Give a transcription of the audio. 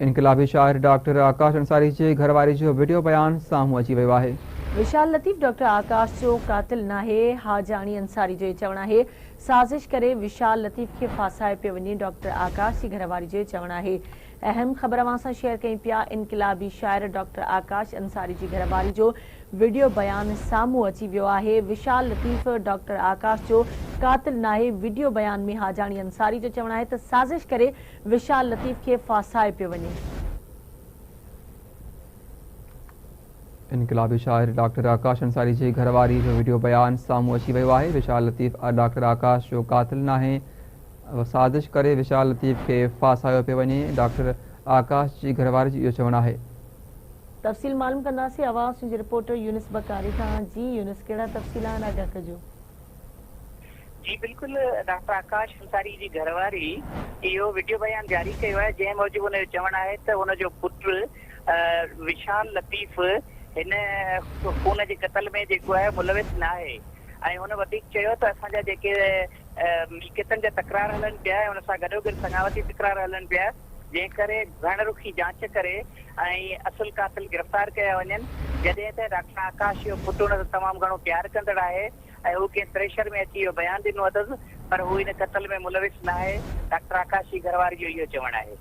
انقلابي شاعر ڊاڪٽر آڪاش انصاري جي گهر واري جو وڊيو بيان سامهون اچي ويو آهي. وشال لطيف ڊاڪٽر آڪاش جو قاتل ناهي، حاجاڻي انصاري جو چوڻ آهي، سازش ڪري وشال لطيف کي ڦاسايو پيو وڃي، ڊاڪٽر آڪاش جي گهر واري جو چوڻ آهي. اهم خبر اوهان سان شيئر ڪيون پيا، انقلابي شاعر ڊاڪٽر آڪاش انصاري جي گهر واري جو وڊيو بيان سامهون اچي ويو آهي، وشال لطيف ڊاڪٽر آڪاش جو قاتل ناهي، وڊيو بيان ۾ حاجاڻي انصاري جو چوڻ آهي ته سازش ڪري وشال لطيف کي ڦاسايو پيو وڃي. انقلابي شاعر ڊاڪٽر آڪاش انصاري جي گهر واري جو وڊيو بيان سامهون اچي ويو آهي، وشال لطيف ڊاڪٽر آڪاش جو قاتل ناهي، سازش ڪري وشال لطيف کي ڦاسايو پيو وڃي، ڊاڪٽر آڪاش جي گهر واري جو اهو چوڻ آهي. تفصيل معلوم ڪنداسين آواز جي رپورٽر يونس بڪاري کان، جي يونس ڪهڙا تفصيل آهن آگاهه ڪجو. جي بلڪل ڊاڪٽر آڪاش انصاري جي گهر واري اهو وڊيو بيان جاري ڪيو آهي جنهن موجب ان جو چوڻ آهي ته ان جو پٽ وشال لطيف هن خون جي قتل ۾ جيڪو آهي ملوث ناهي ۽ هن وڌيڪ چيو ته اسان جا جيڪي ملڪيتن جا تڪرار هلن پيا ۽ ان سان گڏوگڏ سڱاوتي تڪرار هلن پيا جنهن ڪري گهڻ رخي جاچ ڪري ۽ اصل قاتل گرفتار ڪيا وڃن، جڏهن ته ڊاڪٽر آڪاش جو پٽ ان سان تمام گهڻو پيار ڪندڙ آهي ۽ هو ڪنهن پريشر ۾ اچي اهو بيان ڏنو اٿس پر هو ان قتل ۾ ملوث ناهي، ڊاڪٽر آڪاش جي گهرواري جو اهو چوڻ آهي.